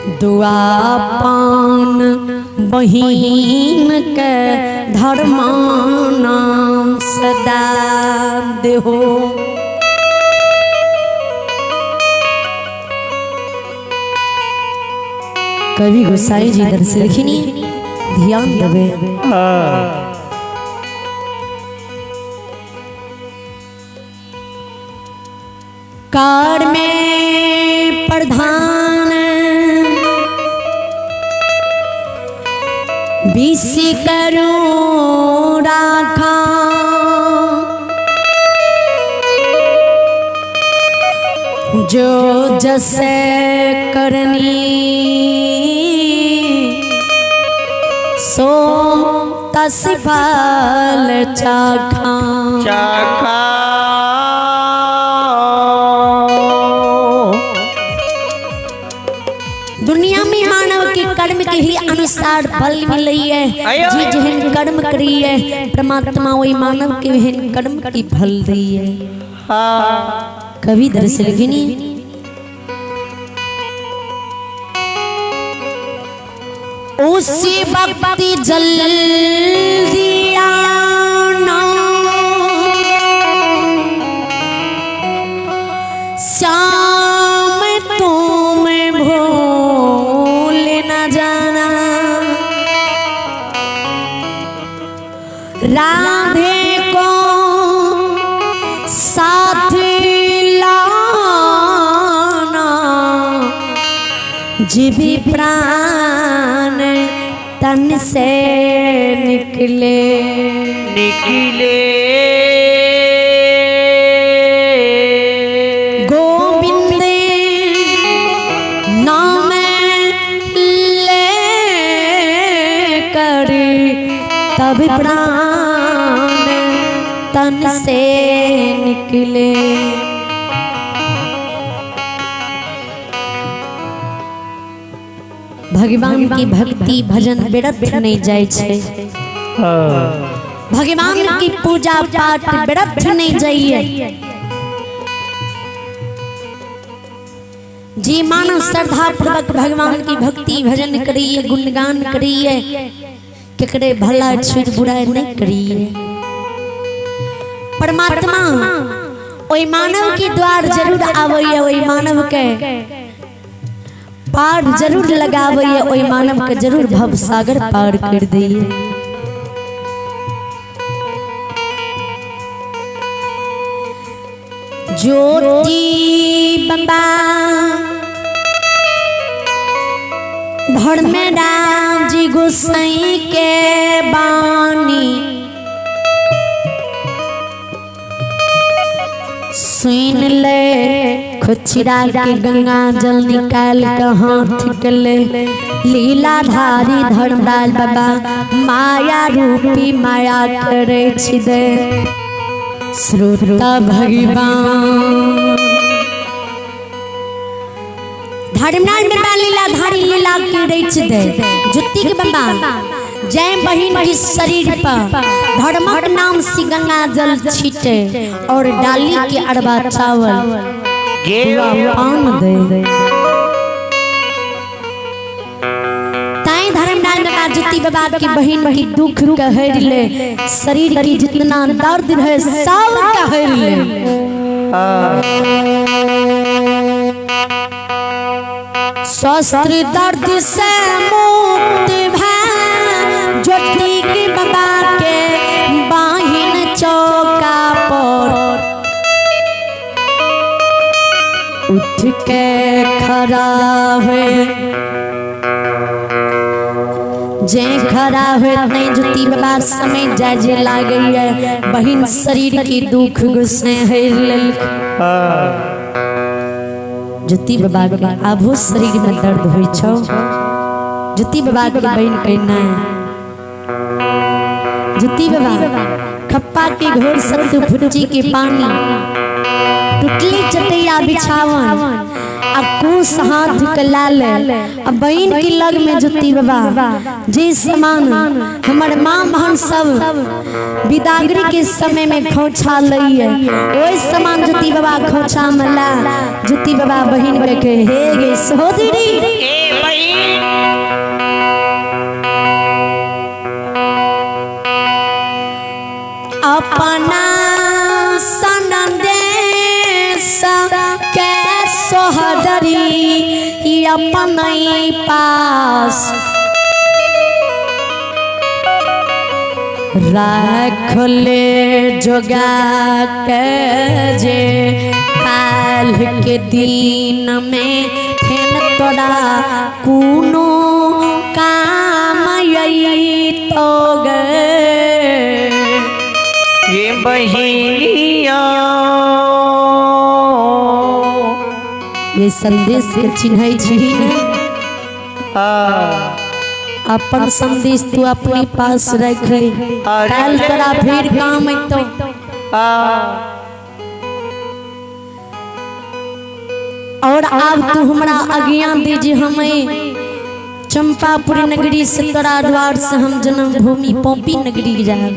दुआ पान बहिन के धर्मा नाम सदा देहो। कवि गोसाई जी दर से लिखनी ध्यान देवे। कार में प्रधान बीस करो राखा, जो जसे करनी सो तस फल चाखा। चाखा दुनिया में मानव के कर्म के ही अनुसार फल मिले है। जी जेहन कर्म करी है परमात्मा वही मानव के वहन कर्म की फल दी है। कवि दरअसल गिनी उसी वक्त जल्दी आना, श्याम तुम भूल न जाना, राधे को साथ लाना, जीवी प्राण तन से निकले निकले। गोविंद नाम ले कर तब प्राण तन से निकले। भगवान की भक्ति भजन व्यर्थ नहीं जाए छे। भगवान की पूजा पाठ व्यर्थ नहीं जाइए। जी मानव श्रद्धा पूर्वक भगवान की भक्ति भजन करिए, गुणगान करिए, केकरे भला छोड़ बुरा नहीं करिए। परमात्मा ओई मानव के द्वार जरूर आवैया, ओई मानव के पार जरूर लगावैया, ओई मानव के जरूर भव सागर पार कर दिए। ज्योति बम्बा धर्मराज गोसाई के बानी सुन ले, खुचरा के गंगा जल निकाल के हाथ के ले, लीलाधारी धर्मराज बाबा माया रूपी माया करे छिदे। श्रोता भगवान धर्मराज बाबा लीलाधारी लीला के छिदे। जुत्ती के बाबा जय बहिन के शरीर पर धर्मक नाम से गंगा जल छीटे और डाली के अरबा चावल पान दे। ताई धर्मराज बाबा ज्योति बाबा की बहिन की दुख कहर ले, शरीर की जितना दर्द है सब कहर ले। स्वस्थ दर्द से मुक्त ज्योति के बाबा के बाहिन चौका पर उठ के खड़ा हुए। जे खड़ा हुए नहीं ज्योति बाबा समय जाजे लागे है, बहिन शरीर की दुख गुस्से है। ज्योति बाबा के आबो शरीर में दर्द हुई छो। ज्योति बाबा के बहिन कहना है ज्योति बाबा खप्पा के घोर सत्तू फुच्ची के पानी टुटली चटैया बिछावन आ कुश हाथ के लाल आ बहिन की लग में ज्योति बाबा जे समान हमर माँ बहन सब बिदागरी के समय में खोछा लई ओहि समान ज्योति बाबा खोछा में ला ज्योति बाबा बहिन के हे गे सहोदरी। बहिन अपना संदेश के सोहदरी अपने पास राख ले जोगा के जे काल के दिन में फेन तोरा कोनो काम अइतो गे। ये बहिनिया ये संदेश के चिन्है छी ने? अपन संदेश तू अपने पास रख ले, काल तोरा फिर काम अइतो। और अब तू हमरा आज्ञा दीजिए, हमें चंपापुरी नगरी से तोरा द्वार से हम जन्मभूमि पौपी नगरी जाए।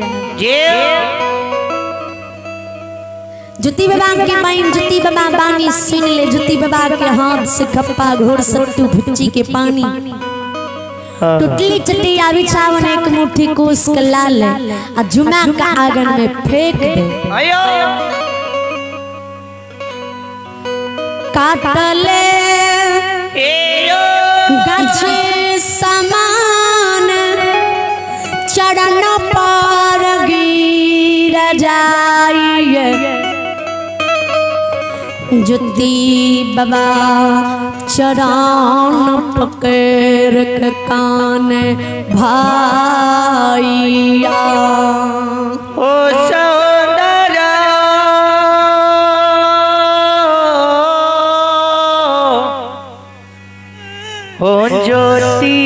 ज्योति बाबा के बहन ज्योति बाबा बानी सुन ले, ज्योति बाबा के हाथ से खप्पा घोर सत्तू भुच्ची के पानी टुटली चटिया बिछावन एक मुट्ठी कोस के लाल आ जुमा का आंगन में फेंक दे। काटले गाछ समान चरण पर गिर जाइए। ज्योति बाबा चरण पकड़ के कान भाइया। ओ सौंदर्य ओ ज्योति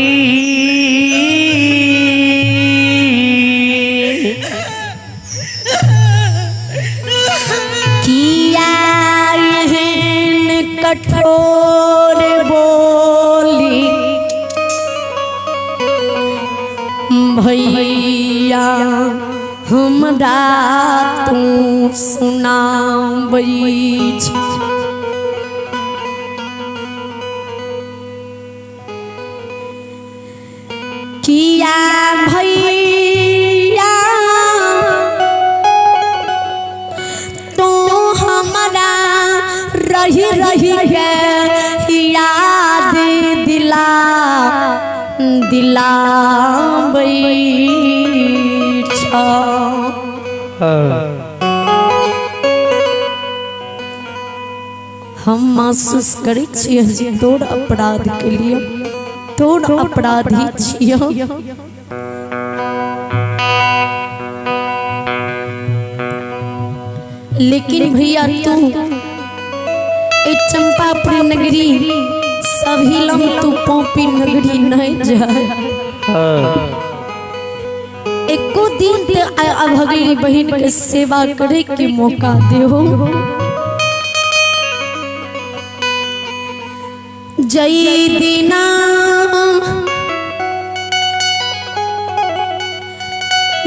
किया एहन कठोर बोली भैया हमरा तू सुनाबै छी। किया भैया तू हमरा रही रही के याद दिला दिलाबै छ। हम महसूस करै छियै जे तोर अपराध के लिए तोर अपराधी छियै। लेकिन भैया तू चंपापुरी नगरी सभी लम तू पौपी नगरी नहीं जाए। एको दिन ते अभगली बहन के सेवा करे के मौका देहो। जई दिना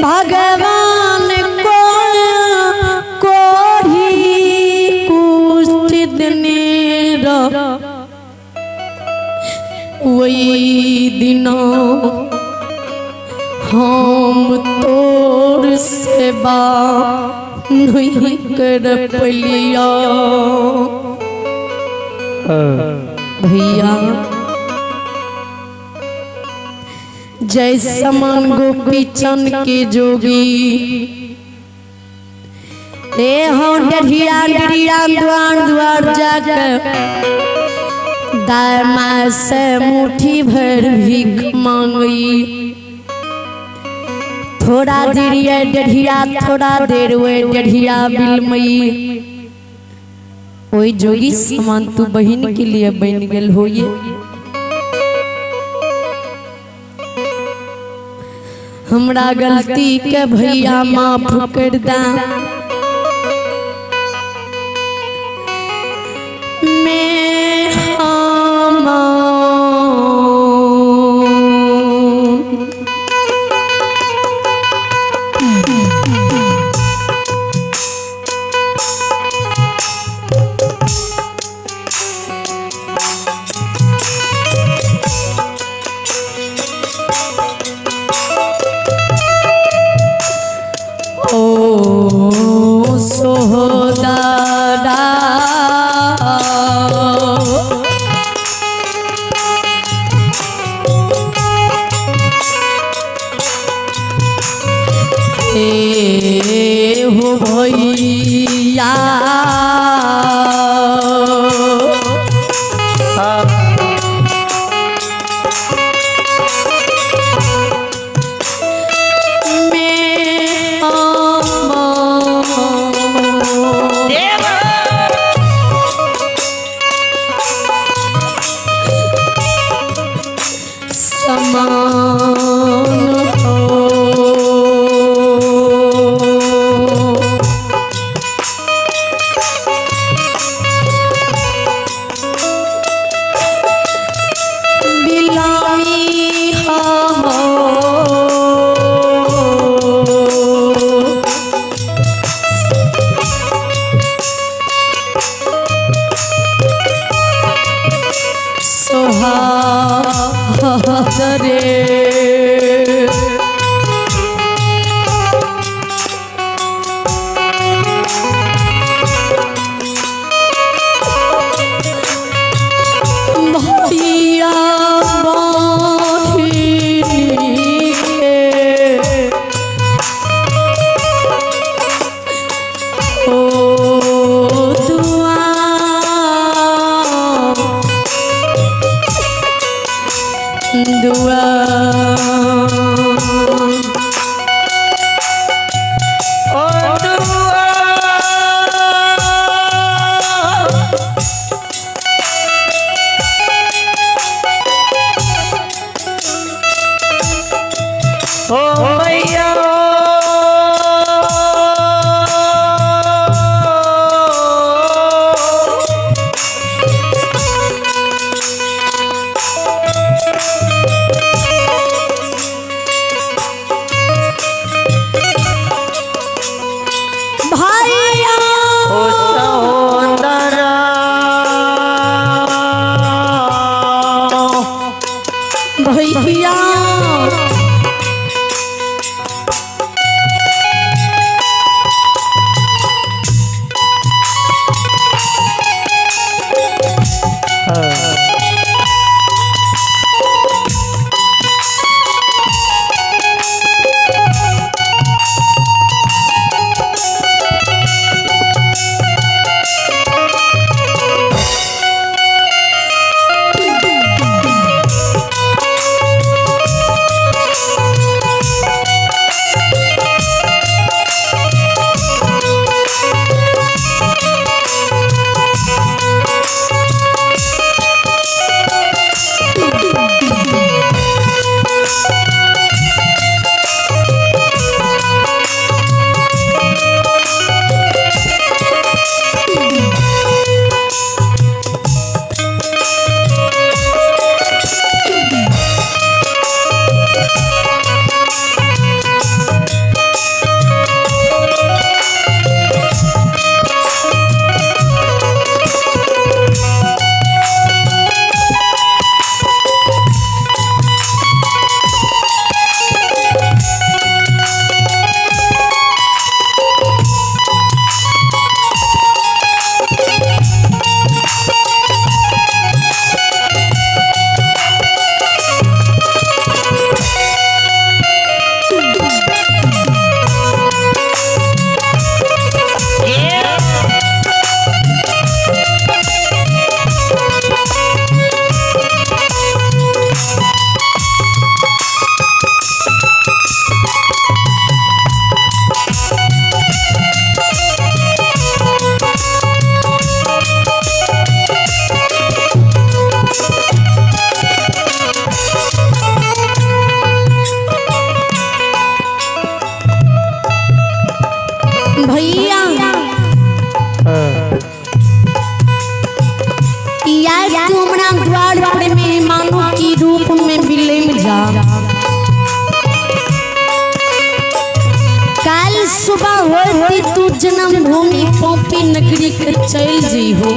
भगवान को कोढ़ी कुष्ठ देने वही दिना हम तोर सेवा नहीं कर पलिया। भैया जय समान गोपी चंद के जोगी रे हो डढ़िया डढ़िया द्वार द्वार जाकर दामा से मुट्ठी भर भीख मांगी। थोड़ा देर ये डढ़िया थोड़ा देर वे डढ़िया बिलमई। ओई जोगी समान तू बहन के लिए बन गेल होये। हमरा गलती के भैया माफ कर दा। मैं हम हो भैया समान हो। बिलामी हो सोहागरे भैया बहिनी के ओ दुआ दुआ ओ दुआ ओ मैया भैया ओ सहोदरा भैया भैया यार तू हमरा द्वार पर मेहमानों की रूप में बिलम जा। काल सुबह होती तू जन्मभूमि पौपी नगरी के चल जी हो।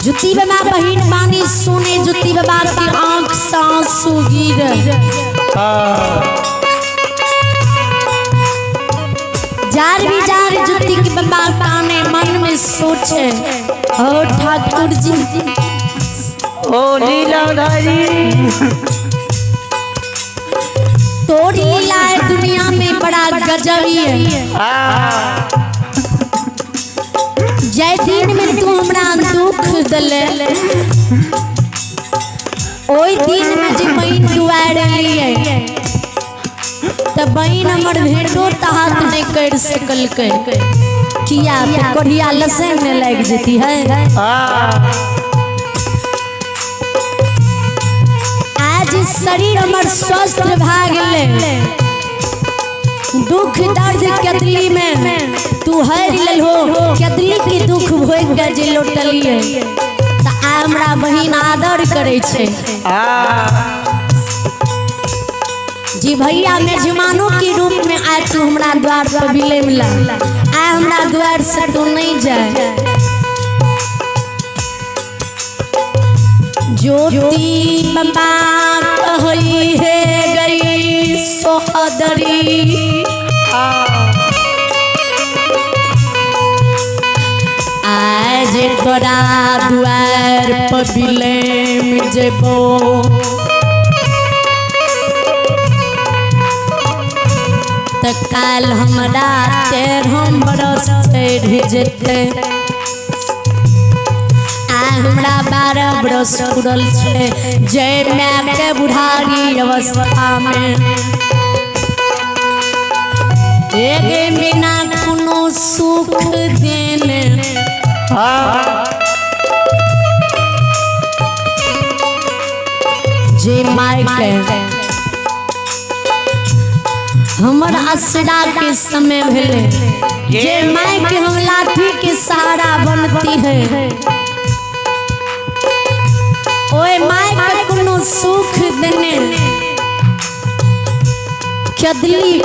जुती बाबा बहिन बानी सुने जुती बाबा की आंख सांसू गिर। जार भी जार जुती के बाबा काने मन में सोचे ओ ठाकुर जी ओ लीलाधारी तोर लीला है दुनिया में बड़ा गजबी है। जय दिन में तू हमरा दुख दले ओई दिन में जे बहिन दुआर लिए त बहिन हमर भेंटो तहात नहीं कर सकल के किया कोढ़िया लसन में लग जेती है। आज शरीर हमर स्वस्थ भा गेले, दुख दर्द कदली में तू हर लेल हो, कदली के दुख भोग के जे लोटलिए त आ हमरा बहिन आदर करे छे। जी भैया मेजमानों के रूप में आए तू हमरा द्वार पर बिले मिला, आ हमरा द्वार से तू नहीं जाए। ज्योति बाबा कहई है गई सोहदरी, आज तोरा द्वार पर बिले जेबो त काल हमरा 13 बरस चढ़ जेतै, आ हमरा 12 बरस पुरल छै जय my के बुढ़ारी अवस्था में। एक बिना कोनो सुख देने जे my के हमर असरा के समय भेले, जे my के हम लाठी के सहारा बनती है, ओए my के कोनो सुख देने खदली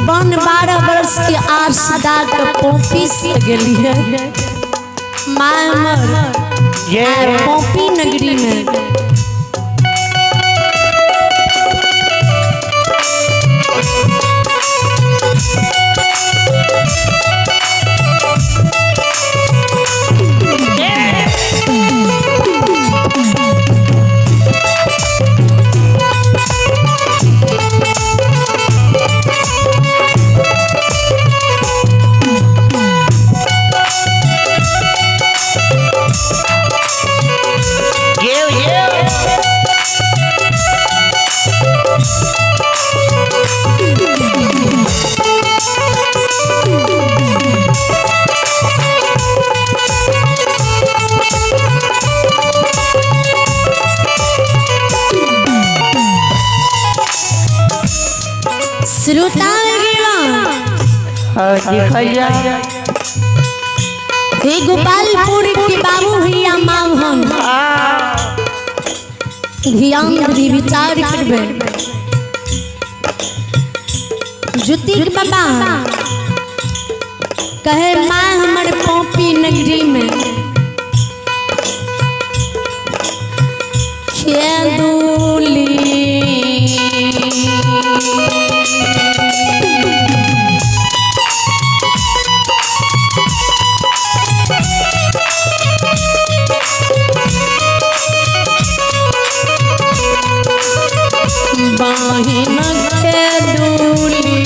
बन 12 बरस के आशदा के पोपी से गेली है। My हमर पोपी नगरी में श्रोता हे गोपालपुर के बाबू भैया मामहन ध्यान दी विचार करबे। ज्योति बाबा कहे माँ हमर पोपी नगरी में खेदूली बहिन के दूली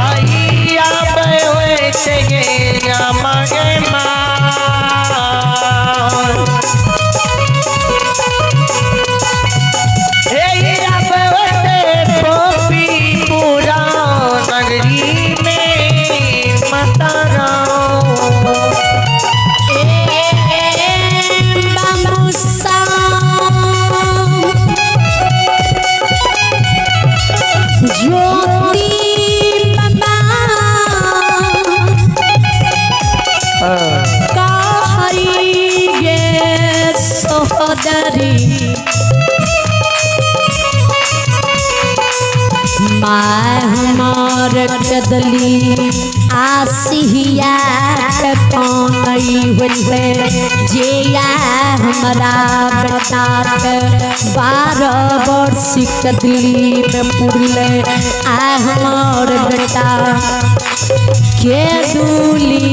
आइया होते गे मगे माँ पूरा नगरी में माता राम ज्योति बाबा कहई गे सोदरी माय हमार कदली आसिया के पाई होते जेया हमरा बेटा के 12 वर्ष कदली में पुरले आ हमार बेटा के दूली।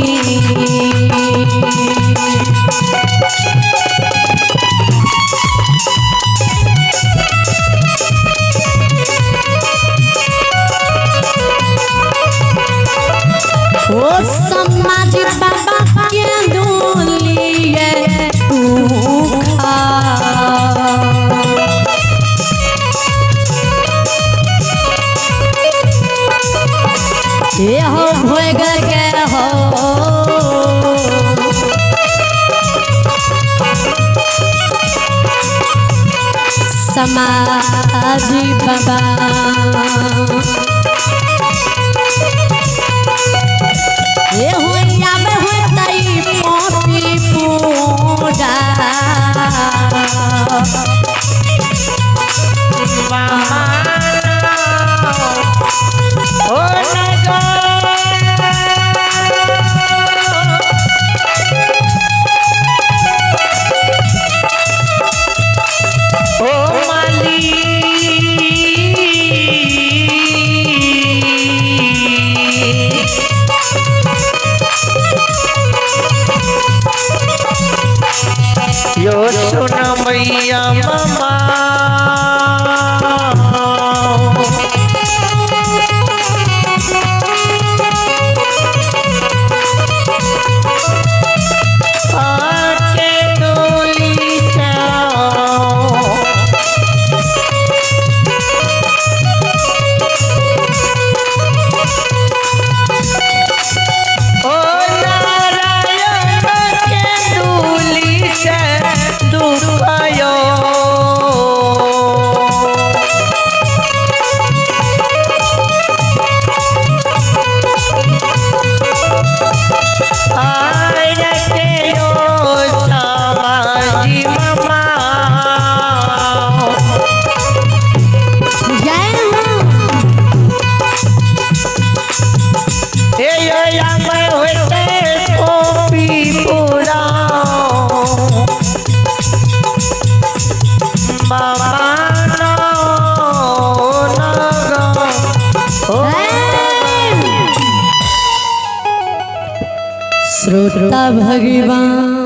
ओ समाज बाबा के दूलिए तू खा ये हो भोग के हो समाज बाबा ये होइया में होतई मोती पूजा ओ नगर ओ माली यो सुन मैया मामा आके डोली जाओ ओ नारायण के डोली से दुखायो आय के यो सामाजी मामा जय हो। हे या मैं होते कोपी पूरा मामा नो नगो ओ श्रोता भगवान।